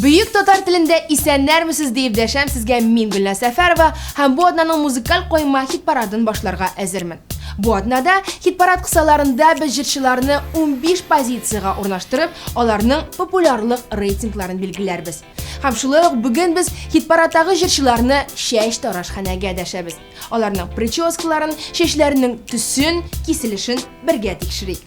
Бөек татар телендә исәннәрмесез диеп дәшәм сезгә мин Гөлназ Сәфәрова һәм бу атнаның музыкаль койма хит-парадын башларга әзермен. Бу атнада хит-парад кысаларында без җырчыларны 15 позициягә урнаштырып, аларның популярлык рейтингларын билгеләрбез. Һәм шулай ук бүген без хит-парадтагы җырчыларны чәч тарашханәгә дәшәбез. Аларның прическаларын, чәчләренең төсен, киселешен бергә тикшерик.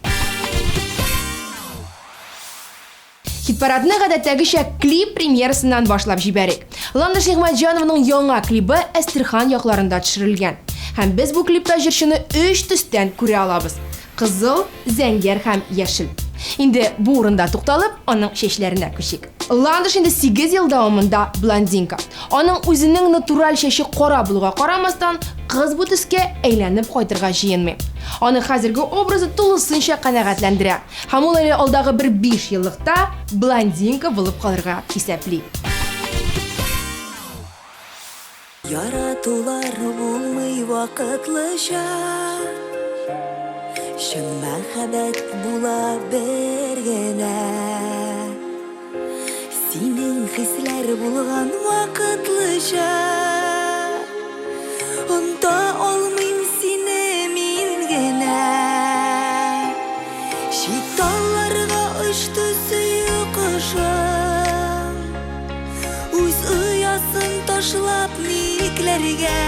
Хит-парадны гадәттәгечә клип премьерасыннан башлап җибәрик. Ландыш Нигъмәтҗанованың яңа клибы Әстерхан якларында төшерелгән. Һәм без бу клипта җырчыны өч төстән күрә алабыз. Кызыл, зәңгәр һәм яшел. Инде бу урында тукталып, аның чәчләренә күчик. Ландыш инде 8 ел дәвамында блондинка. Аның үзенең натураль чәче кара булуга карамастан, кыз бу төскә әйләнеп кайтырга җыенмый. Аны хәзерге образы тулысынча канәгатьләндерә. Һәм ул әле алдагы бер биш еллыкта блондинка булып калырга исәпли. Яратулар булмый вакытлыча, Чын мәхәббәт була бер генә. Синең хисләр булган вакытлыча, Онта алмыйм сине мин генә. Чит талларга очты сөю кошым, Үз оясын ташлап никләргә?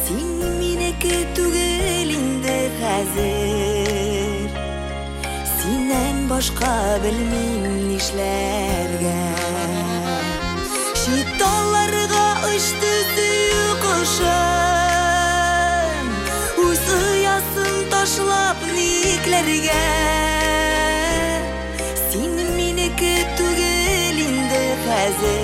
Син минеке түгел инде хәзер. Синнән башка белмим нишләргә. Чит талларга очты сөю кошым, Үз оясын ташлап никләргә? Син минеке түгел инде хәзер.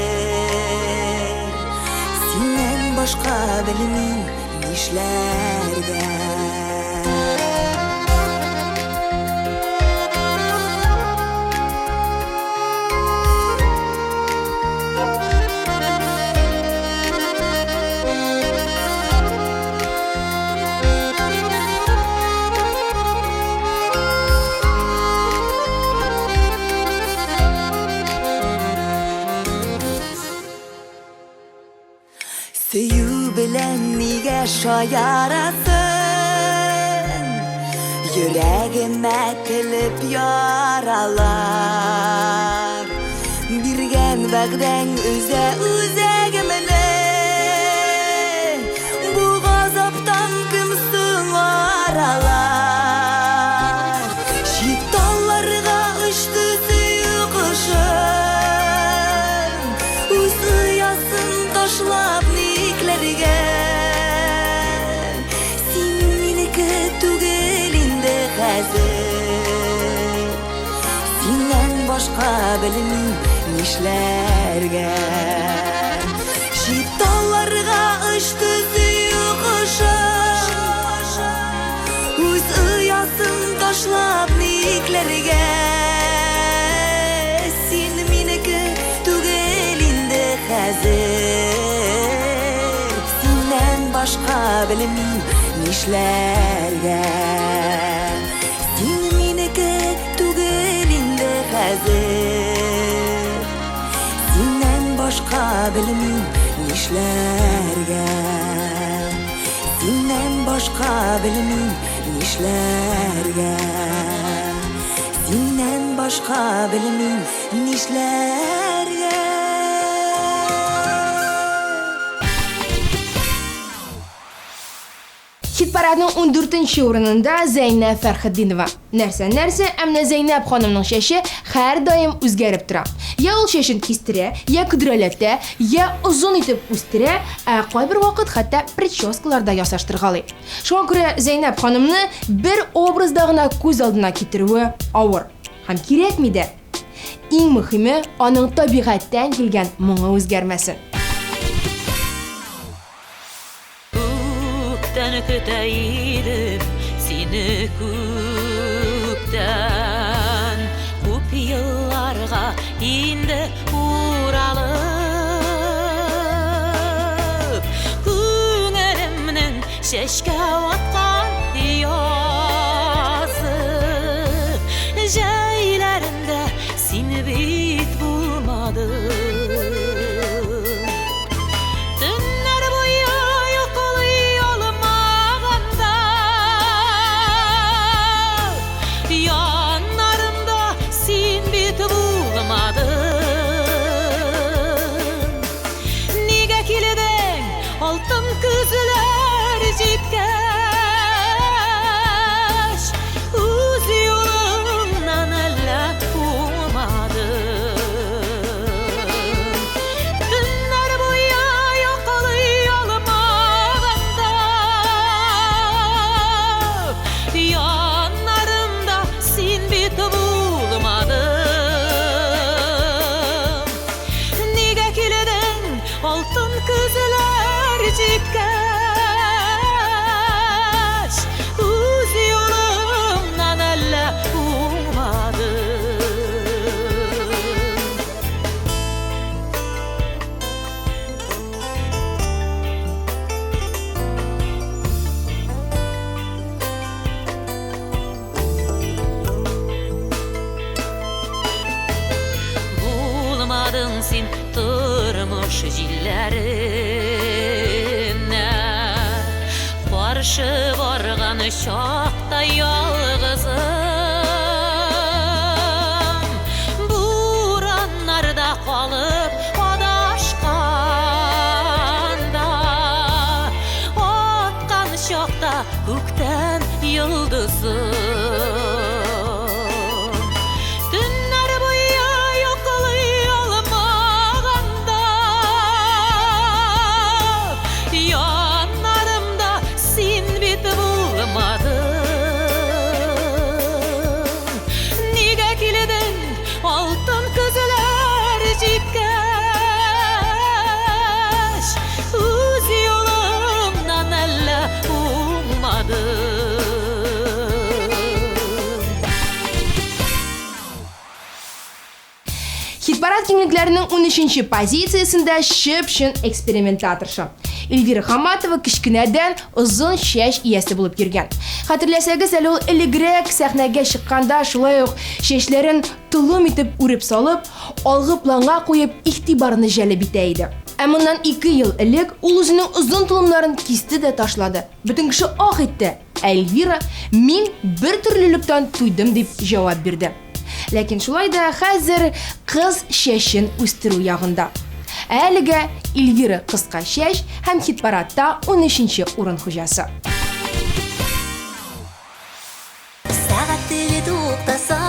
Синнән башка белмим нишләргә. Сөю белән нигә шаярасың? Йөрәгемә телеп яралар. Биргән вәгъдәң өзә үзәгемне. Бу газаптан кем соң аралар? Чит талларга очты сөю кошым, Үз оясын ташлап никләргә? Син минеке түгел инде хәзер. Синнән башка белмим нишләргә. Чит талларга очты сөю кошым, Үз оясын ташлап никләргә? Син минеке түгел инде хәзер. Синнән башка белмим нишләргә. Син минеке түгел инде хәзер. Синнән башка белмим нишләргә. Синнән башка белмим нишләргә. Синнән башка белмим нишләргә. Хит-парадның ундүртенче урынында Зәйнәб Фәрхетдинова. Нәрсә, нәрсә, ә менә Зәйнәб ханымның чәче һәрдаим үзгәреп тора. Я ул чәчен кистерә, я көдрәләтә, я озын итеп үстерә, ә кайбер вакыт хәтта прическалар да ясаштыргалый. Шуңа күрә Зәйнәб ханымны бер образда гына күз алдына китерүе авыр. Һәм кирәкми дә. Иң мөһиме, аның табигатьтән килгән моңы үзгәрмәсен. Күптән көтә идем сине күптән. Күп елларга инде уралып. Чәчкә аткан язы. Җәйләрендә син бит булмадың. Төннәр буе йоклый алмаганда, Яннарымда син бит булмадың. Нигә килдең, алтын көзләр җиткәч, Үз юлыңнан әллә уңмадың? Төннәр буе йоклый алмаганда, Яннарымда син бит булмадың. Нигә килдең, алтын көзләр җиткәч, Үз юлымнан әллә уңмадым? Булмадың син тормыш җилләренә каршы барган чакта ялгызым, Бураннарда калып адашканда, Аткан чакта күктән йолдызым. Төннәр буе йоклый алмаганда, Яннарымда син бит булмадың. Нигә килдең, алтын көзләр җиткәч, Үз юлымнан әллә уңмадым? Хит-парад киңлекләренең 13 позициясендә чып-чын экспериментаторша. Эльвира Хаматова кечкенәдән озын чәч иясе булып йөргән. Хәтерләсәгез, әле ул элегрәк сәхнәгә чыкканда шулай ук чәчләрен толым итеп үреп салып, алгы планга куеп, игътибарны җәлеп итә иде. Ә моннан 2 ел элек ул үзенең озын толымнарын кисте дә ташлады. Бөтен кеше ах итте. Ә Эльвира, мин бер төрлелектән туйдым, дип җавап бирде. Ләкин шулай да хәзер кыз чәчен үстерү ягында. Ә әлегә Эльвира кыска чәч һәм хит-парадта 13 урын хуҗасы. Сәгать теле туктаса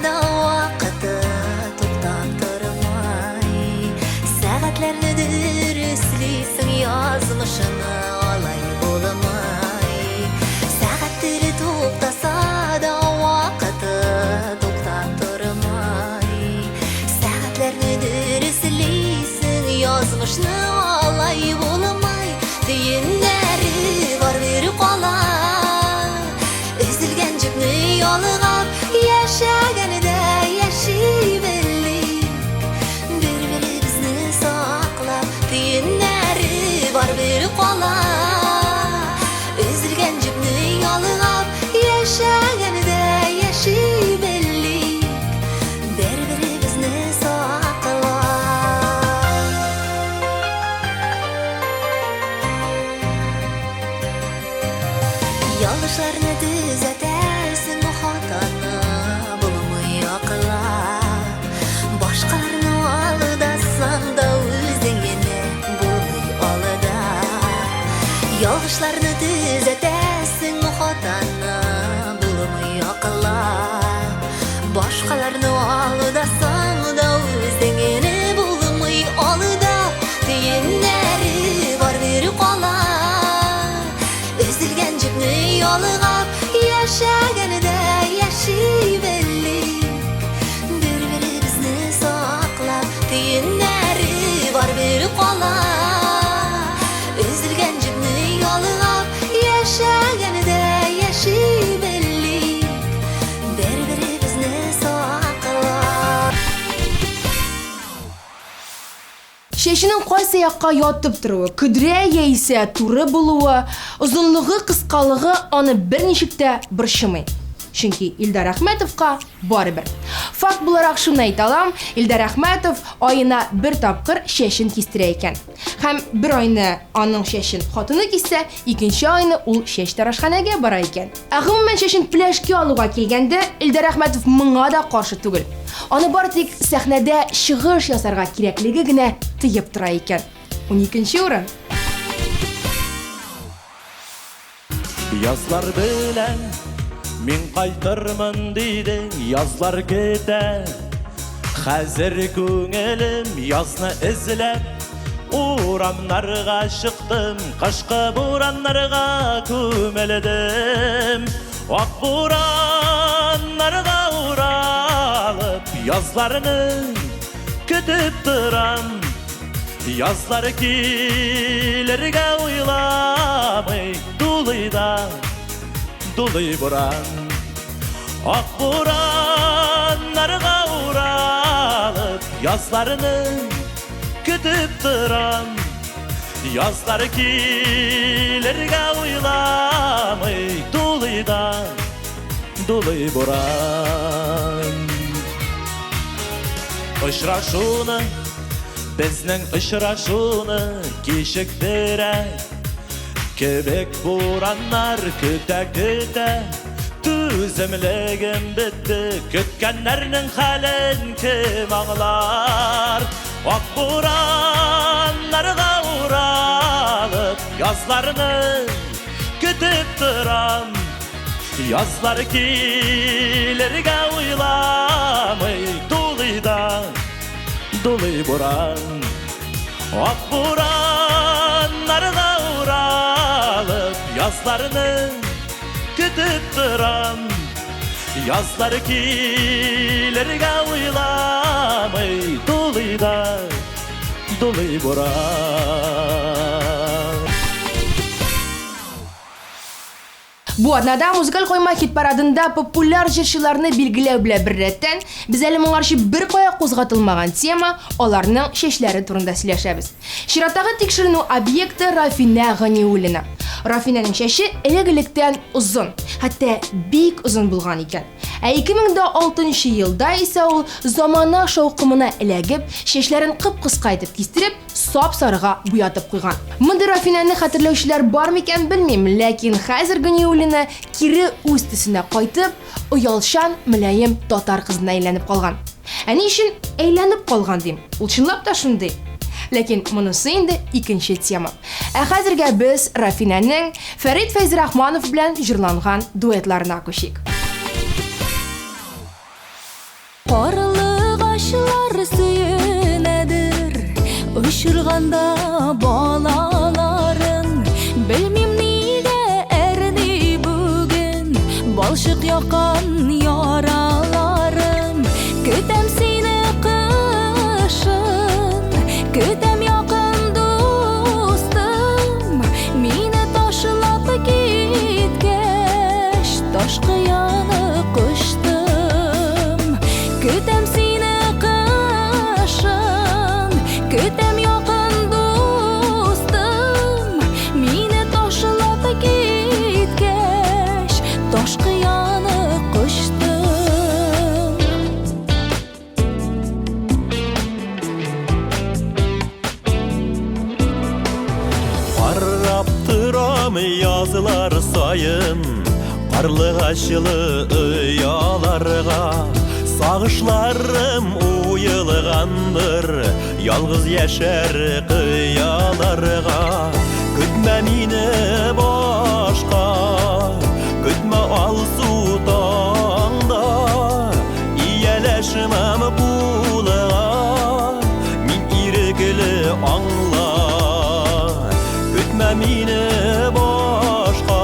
да, вакыты туктап тормый. Сәгатьләрне дөреслисең, язмышыңны алай булмый. Сәгать теле туктаса да, вакыты туктап тормый. Сәгатьләрне дөреслисең, язмышны алай булмый. Төеннәре бар бер кала. Өзелгән җепне ялгап, яшәгәндә яши белик. Бер-беребезне саклап, төеннәре бар бер кала. Өзелгән җепне ялгап, яшәгәндә яши белик. Бер-беребезне саклап. Ялгышларны төзәтәсең, хатаны булмый аклап. Башкаларны алдасаң да, үзеңне булмый алда. Ялгышларны төзәтәсең, хатаны булмый аклап. Башкаларны алдасаң да, үзеңне булмый алда. Төеннәре бар бер кала. Өзелгән җепне ялгап, яшәгәндә яши белик. Бер-беребезне саклап, төеннәре бар бер кала. Өзелгән җепне ялгап, яшәгәндә яши белик. Бер-беребезне саклап. Чәчен Чәченең кайсы якка ятып торуы, көдрә яисә туры булуы, озынлыгы, кыскалыгы аны берничек тә борчымый. Чөнки Илдар Әхмәтовка барыбер. Факт буларак шуны әйтә алам, Илдар Әхмәтов аена бер тапкыр чәчен кистерә икән. Һәм бер айны аның чәчен хатыны киссә, икенче айны ул чәчтарашханәгә бара икән. Ә гомумән чәчен пеләшкә алуга килгәндә, Илдар Әхмәтов моңа да каршы түгел. Аны бары тик сәхнәдә чыгыш ясарга кирәклеге генә тыеп тора икән. Уникенче урын. Язлар белән мин кайтырмын дидең, язлар көтә. Хәзер күңелем язны эзләп, урамнарга чыктым, кышкы бураннарга күмелдем. Ак бураннарга уралып, язларны көтеп торам. Язлар килергә уйламый, дулый да, дулый буран. Ак бураннарга уралып, язларны көтеп торам. Язлар килергә уйламый, дулый да, дулый буран. Очрашуны Безнең очрашуны кичектерә Кебек бураннар көтә-көтә Түземлегем бетте, көткәннәрнең хәлен кем аңлар? Ак бураннарга уралып, язларны көтеп торам. Язлар килергә уйламый, дулый да Дулый буран, ак бураннарга уралып, язларны көтеп торам. Язлар килергә уйламый, дулый да, дулый буран. Бу атнада музыкаль койма хит-парадында популяр җырчыларны билгеләү белән беррәттән, без әле моңарчы беркая кузгатылмаган тема, аларның чәчләре турында сөйләшәбез. Чираттагы тикшеренү объекты Рафинә Ганиуллина. Рафинәнең чәче элек-электән озын, хәтта бик озын булган икән. Ә 2006 елда исә ул замана шаукымына эләгеп, чәчләрен кып-кыска итеп кистереп, сап-сарыга буятып куйган. Мондый Рафинәне хәтерләүчеләр бар микән, белмим, ләкин хәзер Ганиуллина кире үз төсенә кайтып, оялчан, мөлаем татар кызына әйләнеп калган. Ә ни өчен әйләнеп калган дим? Ул чынлап та шундый. Ләкин монысы инде икенче тема. Ә хәзергә без Рафинәнең Фәрит Фәйзрахманов белән җырланган дуэтларына күчик. Карлыгачлар сөенәдер Очырганда балаларын Белмим нигә әрни бүген Балчык яккан яраларым Көтәм сине кышын Көтәм якын дустым Мине ташлап киткәч Таш кыяны кочтым. Көтәм сине кышын, көтәм якын дустым. Мине ташлап киткәч, таш кыяны кочтым. Карап торам язлар саен Карлыгачлы ояларга Сагышларым уелгандыр Ялгыз яшәр кыяларга Көтмә мине башка Көтмә алсу таңда Ияләшмәм кулыңа Мин ирекле аңла Көтмә мине башка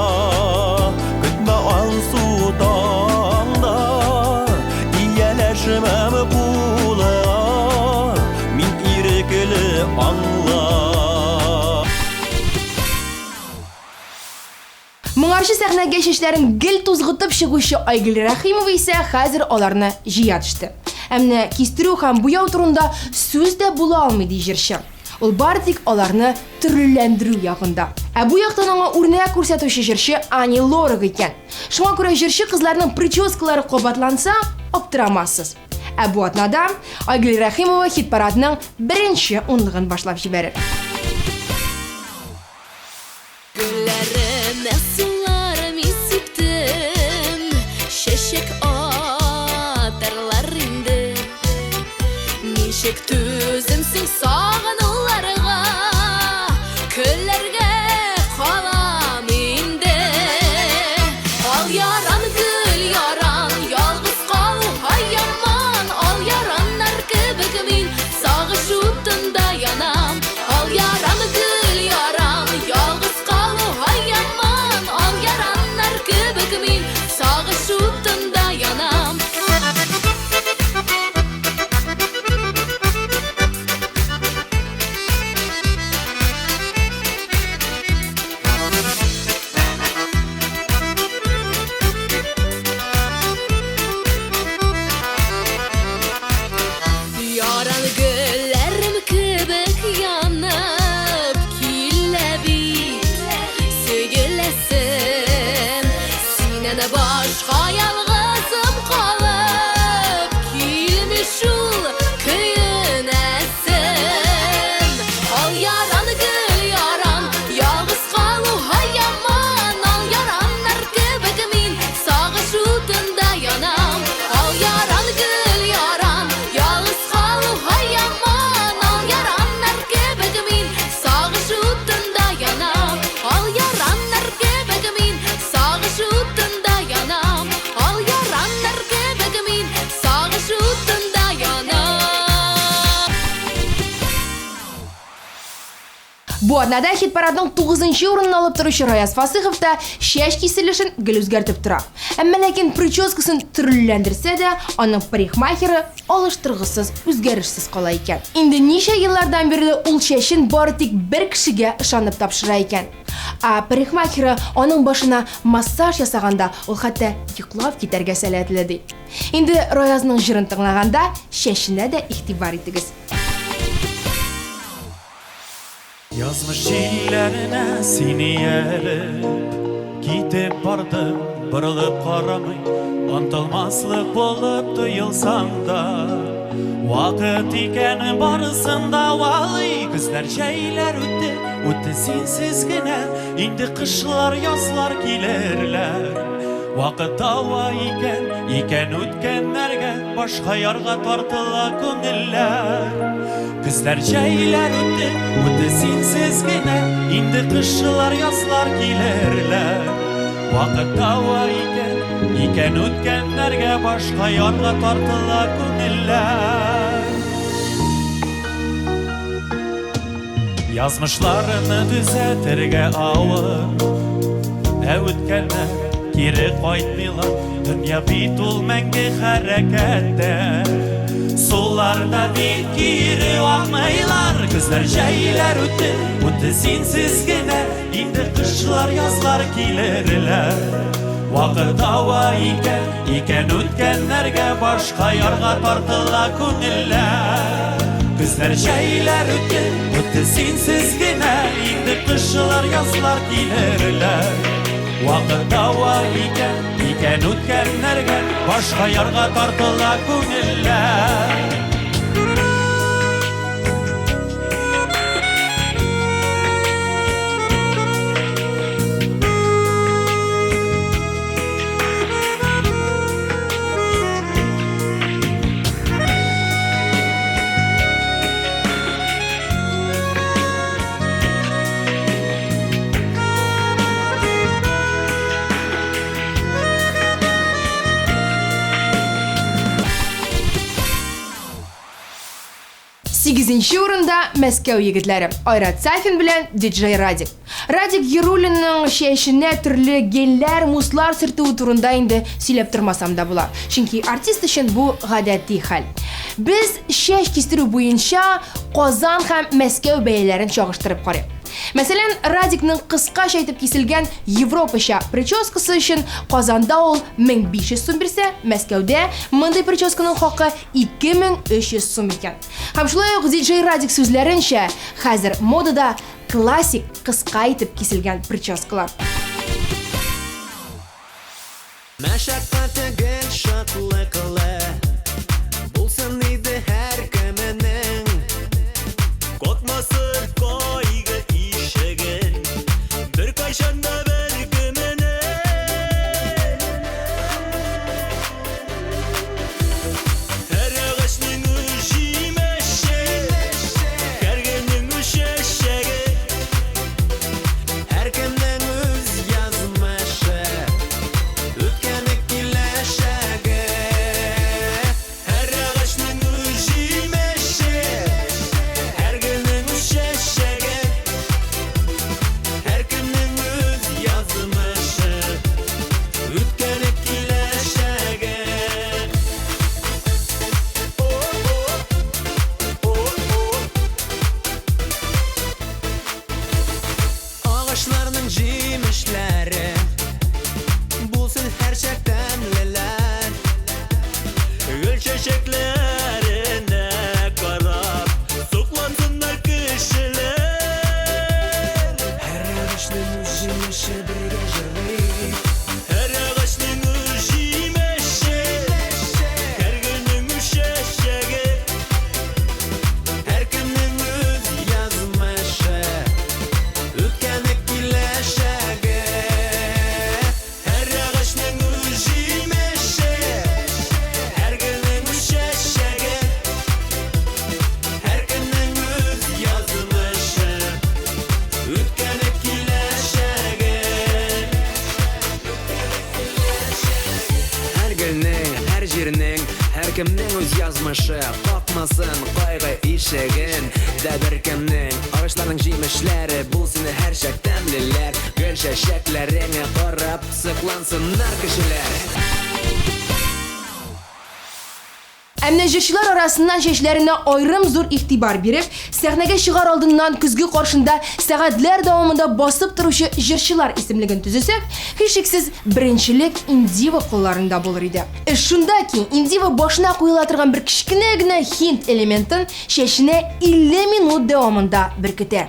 Көтмә алсу таңда Ияләшмәм кулыңа Мин ирекле аңла Моңарчы сәхнәгә чәчләрен гел тузгытып чыгучы Айгөл Рәхимова исә хәзер аларны җыя төште. Ә менә кистерү һәм буяу турында сүз дә була алмый, ди җырчы. Ул бары тик аларны төрлеләндерү ягында. Ә бу яктан аңа үрнәк күрсәтүче җырчы Ани Лорак икән. Шуңа күрә җырчы кызларның прическалары кабатланса, аптырамассыз. Ә бу атнада Айгөл Рәхимова хит-парадның беренче унлыгын башлап җибәрер. Гөлләремә сулар мин сиптем, Чәчәк атарлар инде. Ничек түземсең сагынуларга, Көләргә калам инде. Ал яран, гөл яран, ялгыз калу һай яман. Ал яраннар кебек мин сагыш утында янам. Ал яран, гөл яран, ялгыз калу һай яман. Ал яраннар кебек мин сагыш утында янам. Яран гөлләрем кебек янып килә бит сөеләсем. Синнән башка ялгызым калып килми шул көенәсем. Ал яран, гөл яран, ялгыз калу һай яман. Ал яраннар кебек мин сагыш утында янам. Ал яран, гөл яран, ялгыз калу һай яман. Ал яраннар кебек мин сагыш утында янам. Ал яраннар кебек мин сагыш утында янам. Ал яраннар кебек мин сагыш утында янам. Бу атнада хит-парадның тугызынчы урынын алып торучы Раяз Фасыхов та чәч киселешен гел үзгәртеп тора. Әмма ләкин прическасын төрлеләндерсә дә, аның парикмахеры алыштыргысыз, үзгәрешсез кала икән. Инде ничә еллардан бирле ул чәчен бары тик бер кешегә ышанып тапшыра икән. Ә парикмахеры аның башына массаж ясаганда, ул хәтта йоклап китәргә сәләтле, ди. Инде Раязның җырын тыңлаганда чәченә дә игътибар итегез. Язмыш җилләренә сине ияреп китеп бардым, борылып карамый, онтылмаслык булып тоелсаң да, вакыт икән барысын да валый. Көзләр, җәйләр үтте, үтте синсез генә, инде кышлар, язлар килерләр. Вакыт дава икән, икән үткәннәргә, башка ярга тартыла күңелләр. Көзләр, җәйләр үтте, үтте синсез генә, инде кышлар, язлар килерләр. Вакыт дава икән, икән үткәннәргә, башка ярга тартыла күңелләр. Язмышларны төзәтергә авыр, ә үткәннәр кире кайтмыйлар. Дөнья бит ул мәңге хәрәкәттә, сулар да бит кире акмыйлар. Көзләр, җәйләр үтте, үтте синсез генә, инде кышлар, язлар килерләр. Вакыт дава икән, икән үткәннәргә, башка ярга тартыла күңелләр. Көзләр, җәйләр үтте, үтте синсез генә, инде кышлар, язлар килерләр. Вакыт дава икән, икән үткәннәргә, башка ярга тартыла күңелләр. Сигезенче урында Мәскәү егетләре Айрат Сафин белән диджей Радик. Радик Яруллинның чәченә төрле гельләр, мусслар сөртүе турында инде сөйләп тормасам да була. Чөнки артист өчен бу гадәти хәл. Без чәч кистерү буенча Казан һәм Мәскәү бәяләрен чагыштырып карыйк. Мәсәлән, Радикның кыскача итеп киселгән европача прическасы өчен Казанда ул 1500 сум бирсә, Мәскәүдә мондый прическаның хакы 2300 сум икән. Һәм шулай ук диджей Радик сүзләренчә, хәзер модада классик кыска итеп киселгән прическалар. Мәшәкате гел шатлыклы Булсын иде һәркеменең. Какмасын кайгы ишеген Беркайчан да беркеменең. Һәр агачның үз җимеше, Һәр гөлнең үз чәчәге. Һәркемнең үз язмышы, Үткәне, киләчәге. Һәр агачның үз җимеше, Һәр гөлнең үз чәчәге. Һәркемнең үз язмышы, Үткәне, киләчәге. Агачларның җимешләре Булсын һәрчак тәмлеләр. Гөл чәчәкләренә карап соклансыннар кешеләр. Һәр агачның үз җимеше бергә җырлый. Һәр агачның үз җимеше, Һәр гөлнең үз чәчәге. Һәркемнең үз язмышы, Үткәне, киләчәге. Һәр агачның үз җимеше, Һәр гөлнең үз чәчәге. Һәркемнең үз язмышы, Үткәне, киләчәге. Һәр гөлнең, һәр җирнең, һәркемнең үз язмышы. Какмасын кайгы ишеген дә беркемнең. Агачларның җимешләре булсын һәрчак тәмлеләр. Гөл чәчәкләреңә карап соклансыннар кешеләр. Ә менә җырчылар арасыннан чәчләренә аерым зур игътибар биреп, сәхнәгә чыгар алдыннан көзге каршында сәгатьләр дәвамында басып торучы җырчылар исемлеген төзесәк, һичшиксез беренчелек Индива кулларында булыр иде. Эш шунда ки, Индива башына куела торган бер кечкенә генә һинд элементын чәченә 50 минут дәвамында беркетә.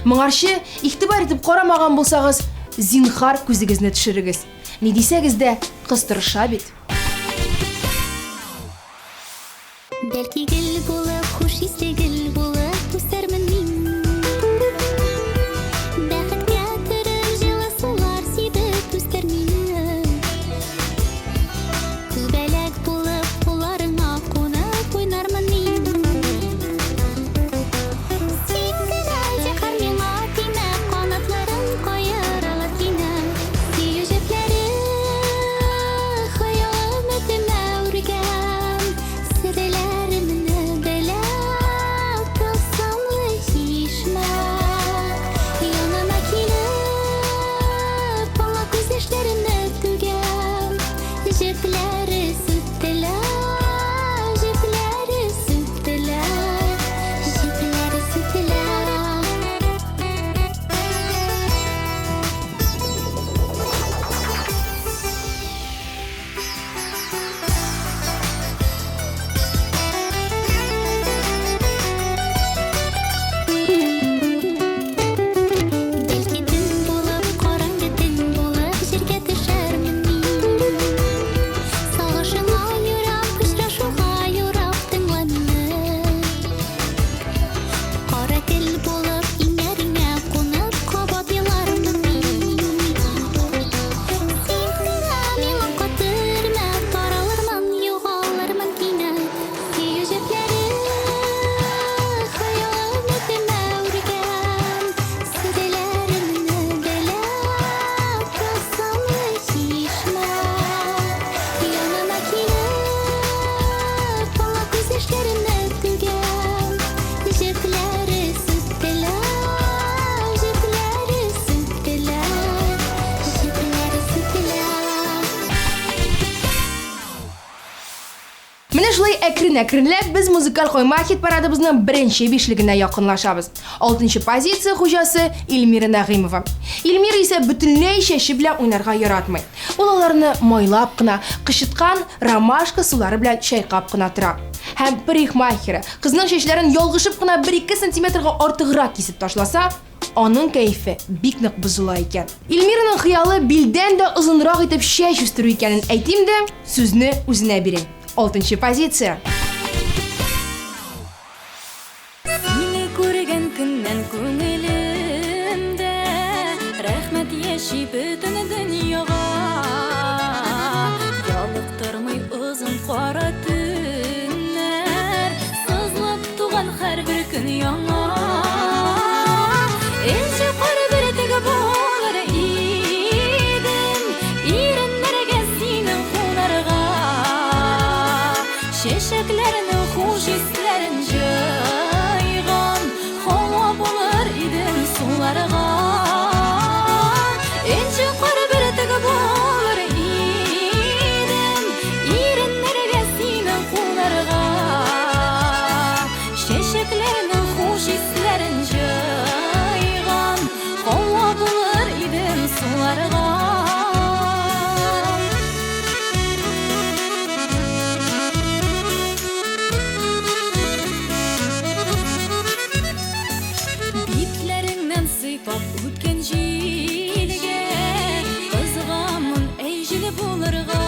Моңарчы игътибар итеп карамаган булсагыз, зинһар күзегезне төшерегез. Ни дисәгез дә, кыз тырыша бит. Бәлки гөл булып, хуш исле гөл булып үсәрмен мин. Бәхеткә төреп, җылы сулар сибеп үстер мине. Күбәләк булып, кулларыңа кунып уйнармын мин. Син генә, зинһар, миңа тимә, канатларың каерылыр кинәт. Сөю җепләре хыялым. шулай әкрен-әкренләп без музыкаль койма хит-парадыбызның беренче бишлегенә якынлашабыз. Алтынчы позиция хуҗасы Эльмира Нәгыймова. Эльмира исә бөтенләй чәче белән уйнарга яратмый. Ул аларны майлап кына, кычыткан ромашка сулары белән чайкап кына тора. Һәм парикмахеры кызның чәчләрен ялгышып кына бер-ике сантиметрга артыграк кисеп ташласа, аның кәефе бик нык бозыла икән. Эльмираның хыялы билдән дә озынрак итеп чәч үстерү икәнен әйтим дә, сүзне үзенә бирим. Алтынчы позиция. Сине күргән көннән күңелемдә Рәхмәт яши бөтен дөньяга. Ялыктырмый озын кара төннәр, Сызлап туган һәрбер көн яңа. Энҗе кар бөртеге булыр идем, Иреннәргә синең кунарга. Чәчәкләрнең хуш исләрен җыйган Һава булыр идем суларга. Энҗе кар бөртеге булыр идем, Иреннәргә синең кунарга. Чәчәкләрнең хуш исләрен җыйган Һава булыр идем суларга. Битләреңнән сыйпап үткән җилгә Кызыгамын, әй, җил булырга.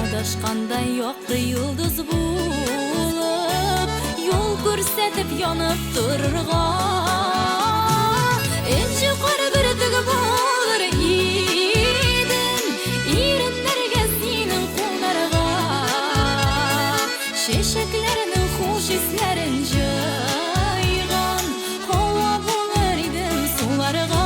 Адашкандай якты йолдыз булып, Юл күрсәтеп янып торырга. Энҗе кар бөртеге булыр идем, Иреннәргә синең кунарга. Чәчәкләрнең хуш исләрен җыйган Һава булыр идем суларга.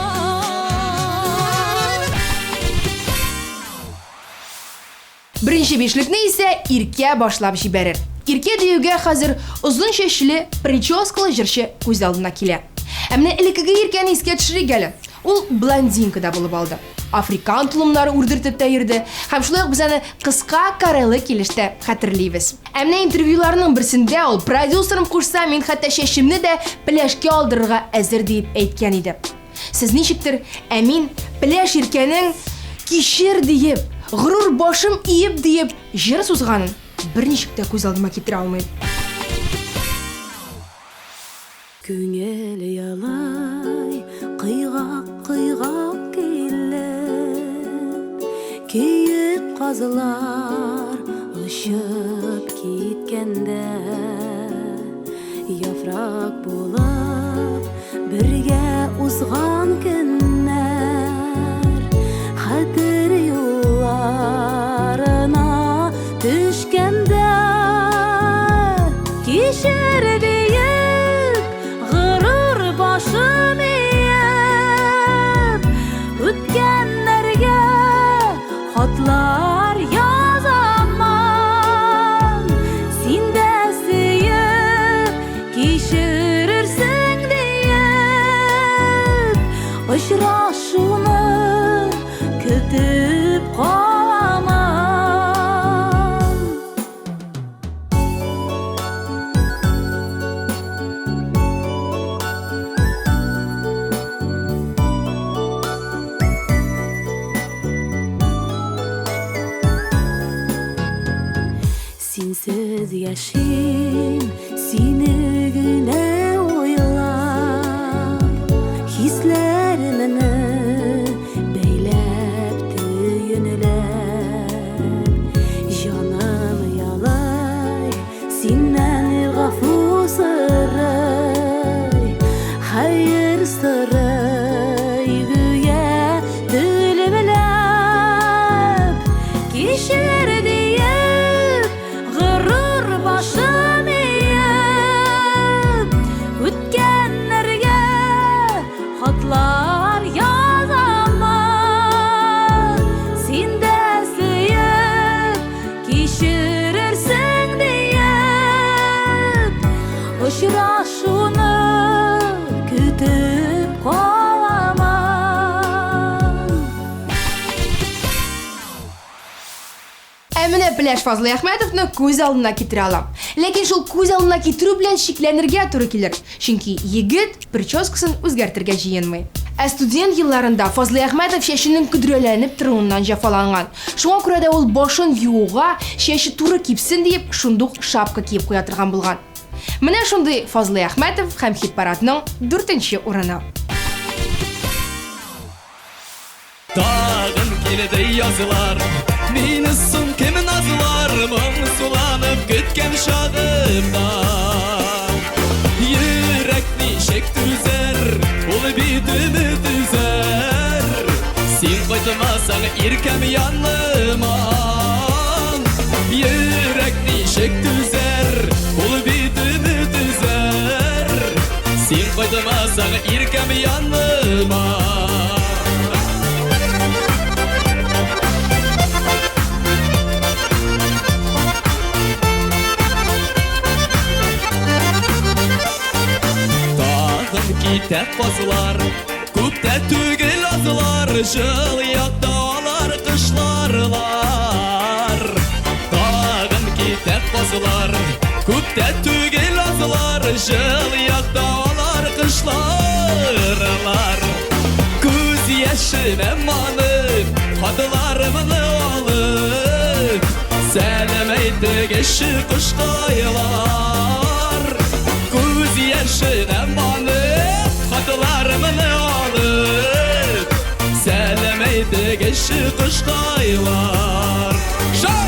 Беренче бишлекне исә Иркә башлап җибәрер. Иркә диюгә хәзер озын чәчле, прическалы җырчы күз алдына килә. Ә менә элеккеге Иркәне искә төшерик әле. Ул блондинка да булып алды. Африкан толымнары үрдертеп тә йөрде. Һәм шулай ук без аны кыска карелы килеш тә хәтерлибез. Ә менә интервьюларының берсендә ул, продюсерым кушса, мин хәтта чәчемне дә пеләшкә алдырырга әзер диеп әйткән иде. Сез ничектер, ә мин пеләш Иркәнең кичер диеп, горур башым иеп диеп җыр сузганын берничек тә күз алдыма китерә алмыйм. Күңел ялай, кыйгак-кыйгак килеп, Киек казлар очып киткәндә, Яфрак булып бергә узган көннәр Хәтер юлларына төшкәндә, Кичер диеп, горур башым иеп, Үткәннәргә хатлар язамын. Син дә сөеп кичерерсең диеп, Очрашуны көтеп каламын. Синсез яшим, сине генә уйлап, Хисләремне бәйләп, төенләп. Җаным ялай, синнән гафу сорый, Хәер сорый, гүя телемләп. Кичер диеп, горур башым иеп, Үткәннәргә хатлар язамын. Син дә сөеп кичерерсең диеп, Очрашуны көтеп каламын. Пеләш Фазлыйәхмәтовны күз алдына китерә алам. Ләкин шул күз алдына китерү белән чикләнергә туры килер, чөнки егет прическасын үзгәртергә җыенмый. Ә студент елларында Фазлыйәхмәтов чәченең көдрәләнеп торуыннан җәфаланган. Шуңа күрә дә ул башын юуга, чәче туры кипсен диеп, шундук шапка киеп куя торган булган. Менә шундый Фазлыйәхмәтов һәм хит-парадның дүртенче урыны. Тагын килде язлар, Мине соң кем назлар, Моңсуланып көткән чагымда. Йөрәк ничек түзәр, Ул бит өмет өзәр. Син кайтмасаң, иркәм яныма. Йөрәк ничек түзәр, Ул бит өмет өзәр. Син кайтмасаң, иркәм яныма. Тагын китә казлар, күптә түгел азлар, Җылы якта алар кышларлар. Тагын китә казлар, күптә түгел азлар, Җылы якта алар кышларлар. Күз яшемә манып, хатларымны алып, Сәлам әйтегезче кошкайлар. Күз яшенә манып, хатларымны алып, Сәлам әйтегезче кошкайлар. Шау!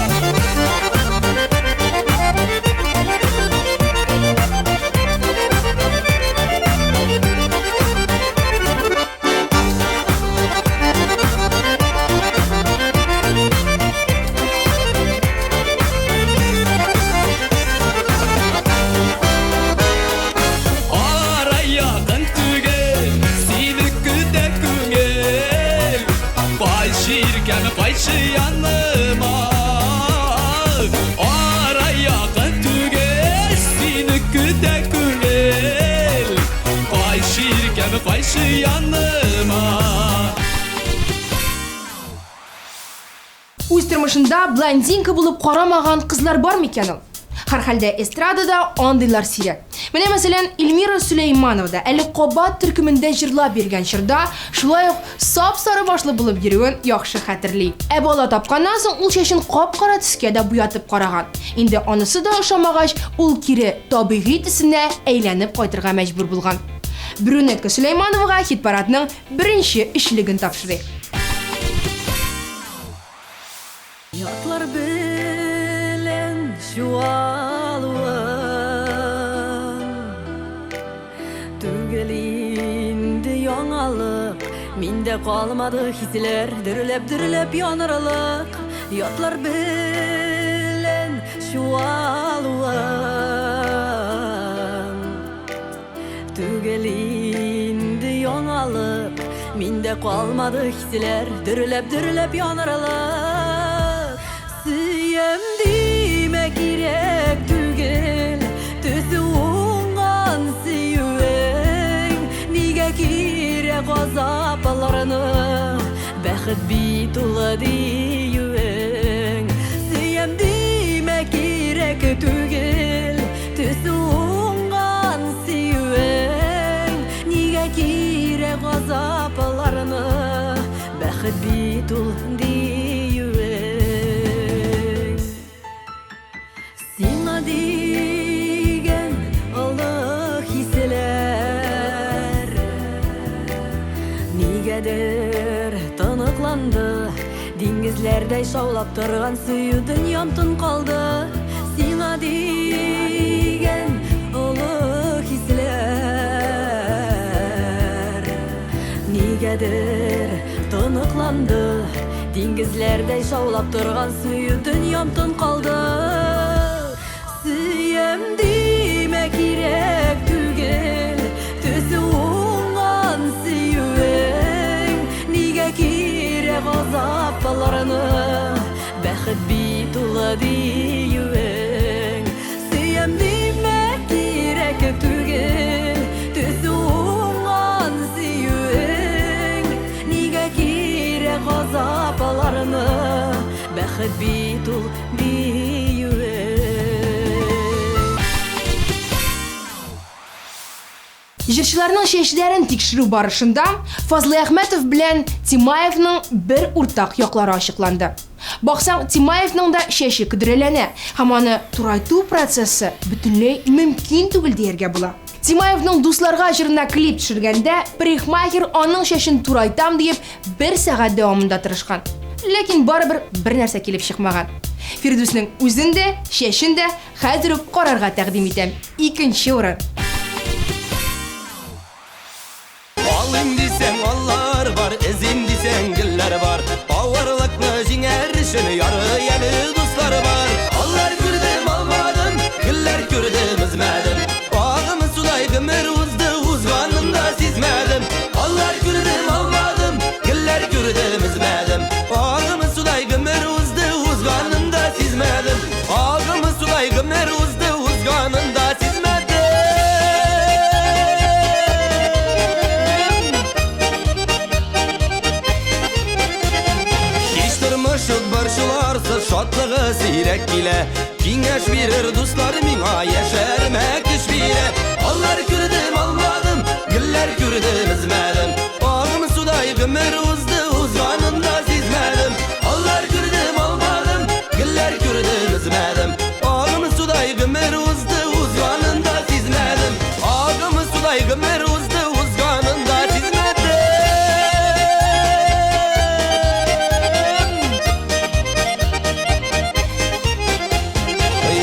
Ара якын түгел, сине көтә күңел. Кайчы иркәм, кайчы яныма. Ара якын түгел, сине көтә күңел. Кайчы иркәм, кайчы яныма. Үз тормышында блондинка булып карамаган кызлар бар микән ул? Һәрхәлдә эстрадада андыйлар сирәк. Менә мәсәлән, Эльмира Сөләйманова да әле Кабат төркемендә җырлап йөргән чорда шулай ук сап-сары башлы булып йөрүен яхшы хәтерли. Ә бала тапканнан соң ул чәчен кап-кара төскә дә буятып караган. Инде анысы да ошамагач, ул кире табигый төсенә әйләнеп кайтырга мәҗбүр булган. Брюнетка Сөләймановага хит-парадның беренче өчлеген тапшырыйк. Ятлар белән чуалуым Түгел инде яңалык, Миндә калмады хисләр Дөрләп-дөрләп янырлык. Ятлар белән чуалуым Түгел инде яңалык, Миндә калмады хисләр Дөрләп-дөрләп янырлык. Сөям димә, кирәк түгел, Төсе уңган сөюең. Нигә кирәк газапларны, Бәхет бит ул диюең. Сөям димә, кирәк түгел, Төсе уңган сөюең. Нигә кирәк газапларны, Бәхет бит ул диюең. Сиңа дигән олы хисләр Нигәдер тоныкланды, Диңгезләрдәй шаулап торган сөю дөньям тын калды. Сиңа дигән олы хисләр Нигәдер тоныкланды, Диңгезләрдәй шаулап торган сөю дөньям тын калды. Сөям димә, кирәк түгел, Төсе уңган сөюең. Нигә кирәк газапларны, Бәхет бит ул диюең. Сөям димә, кирәк түгел, Төсе уңган сөюең. Нигә кирәк газапларны, Бәхет Бәхет бит ул биюе. Җырчыларның чәчләрен тикшерү барышында Фазлый Әхмәтов белән Тимаевның бер уртак яклары ачыкланды. Баксаң, Тимаевның да чәче көдрәләнә һәм аны турайту процессы бөтенләй мөмкин түгел дияргә була. Тимаевның Дусларга җырына клип төшергәндә, парикмахер аның чәчен турайтам диеп бер сәгать дәвамында тырышкан. Ләкин барыбер бер нәрсә килеп чыкмаган. Фирдүснең үзен дә, чәчен дә Хәзер үк карарга тәкъдим итәм. Икенче урын. Алыйм дисәң, аллар бар, эзим дисәң, гөлләр бар. Авырлыкны җиңәр өчен ярый әле дуслар бар. Аллар күрдем, алмадым, гөлләр күрдем, өзмәдем. Агым судай гомер узды, узганын да сизмәдем. Аллар күрдем, алмадым, гөлләр күрдем, өзмәдем. Агым судай гомер узды, узганын да сизмәдем. Агымы судай гомер узды, узганын да сизмәдем. Һич тормыш юк борчуларсыз, шатлыгы сирәк килә. Киңәш бирер дуслар миңа, яшәрмә көч бирә. Аллар күрдем, алмадым, гөлләр күрдем, өзмәдем. Агым судай гомер узды, узганын да сизмәдем. Аллар күрдем, алмадым, гөлләр күрдем, өзмәдем. Агым судай гомер узды, узганын да сизмәдем. Агым судай гомер узды, узганын да сизмәдем.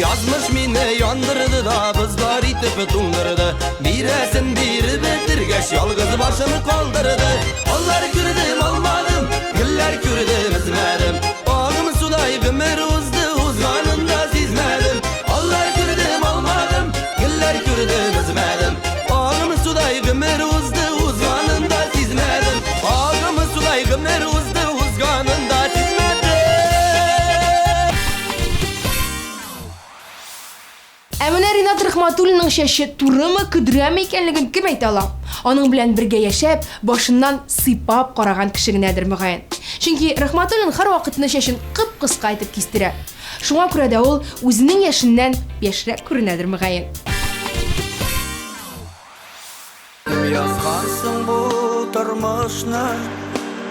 Язмыш мине яндырды да, бозлар итеп туңдырды. Бирәсен биреп бетергәч, ялгыз башым калдырды. Аллар күрдем, алмадым, гөлләр күрдем, өзмәдем. Агым судай гомер узды, узганын да сизмәдем. Аллар күрдем, алмадым, гөлләр күрдем, өзмәдем. Агым судай гомер узды, узганын да сизмәдем. Агым судай гомер узды, узганын да сизмәдем. Ә менә Ринат Рахматуллинның чәче турымы, көдрәме икәнлеген кем әйтә ала? Аның белән бергә яшәп, башыннан сыйпап караган кеше генәдер, мөгаен. Чөнки Рахматуллин һәрвакытны чәчен кып-кыска итеп кистерә. Шуңа күрә дә ул үзенең яшеннән яшьрәк күренәдер, мөгаен. Кем язган соң бу тормышны,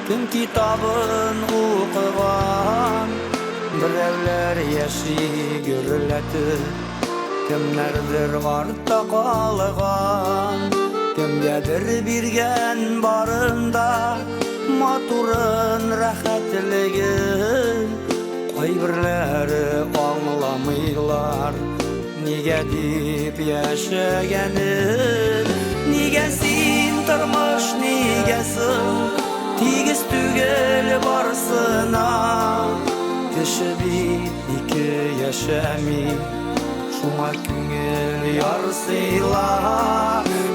кем китабын укыган? Берәүләр яши гөрләтеп, кемнәрдер артта калган. Кемгәдер биргән барын да, матурын, рәхәтлеген. Кайберләре аңламыйлар, нигә дип яшәгәнен. Нигә син, тормыш, нигә соң тигез түгел барысына? Кеше бит ике яшәми, шуңа күңел ярсыйла.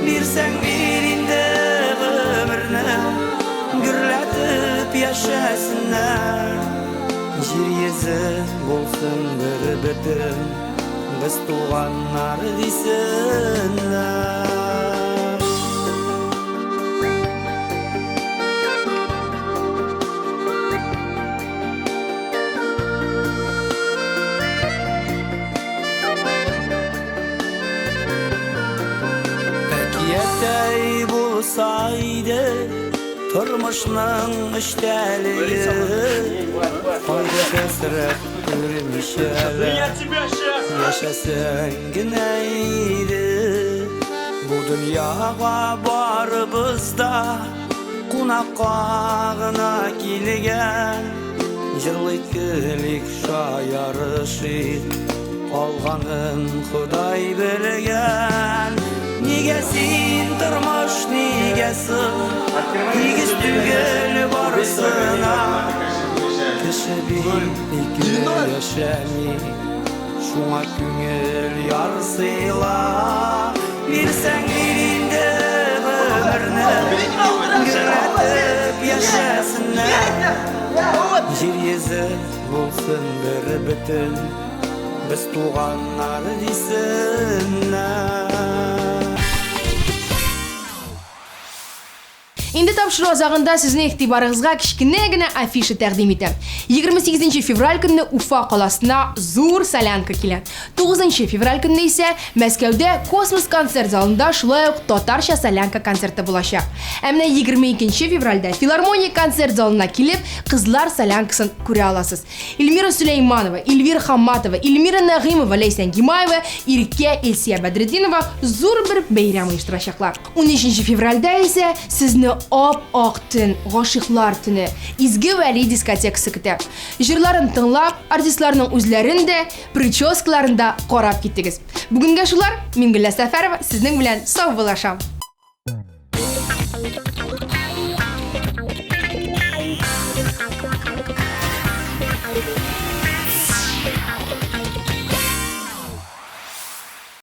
Бирсәң бир инде гомерне, гөрләтеп яшәсеннәр. Җир йөзе булсын бер бөтен, без туганнар дисеннәр. Әкияттәй булса иде тормышның эчтәлеге, кайгы-хәсрәт күрмичә дә яшәсәң генә иде. Бу дөньяга барыбыз да кунакка гына килгән. Җырлыйк, көлик, шаярышыйк, калганын Ходай белгән. Нигә син, тормыш, нигә соң тигез түгел барысына? Кеше бит ике яшәми, шуңа күңел ярсыйла. Бирсәң бир инде гомерне, гөрләтеп яшәсеннәр. Җир йөзе булсын бер бөтен, без туганнар дисеннәр. Инде тапшыру азагында сезнең игътибарыгызга кечкенә генә афиша тәкъдим итәм. 28 февраль көнне Уфа каласына зур солянка килә. 9 февраль көнне исә Мәскәүдә Космос концерт залында шулай ук татарча солянка концерты булачак. Ә менә 22 февральдә Филармония концерт залына килеп, кызлар солянкасын күрә аласыз. Эльмира Сөләйманова, Эльвира Хамматова, Эльмира Нәгыймова, Ләйсән Гимаева, Иркә, Илсия Бәдретдинова зур бер бәйрәм оештырачаклар. 13 февральдә исә сезне ап-ак төн, гашыйклар төне, Изге Вәли дискотекасы көтә. Җырларын тыңлап, артистларның үзләрен дә, прическаларын да карап китегез. Бүгенгә шулар, мин Гөлназ Сәфәрова сезнең белән саубуллашам.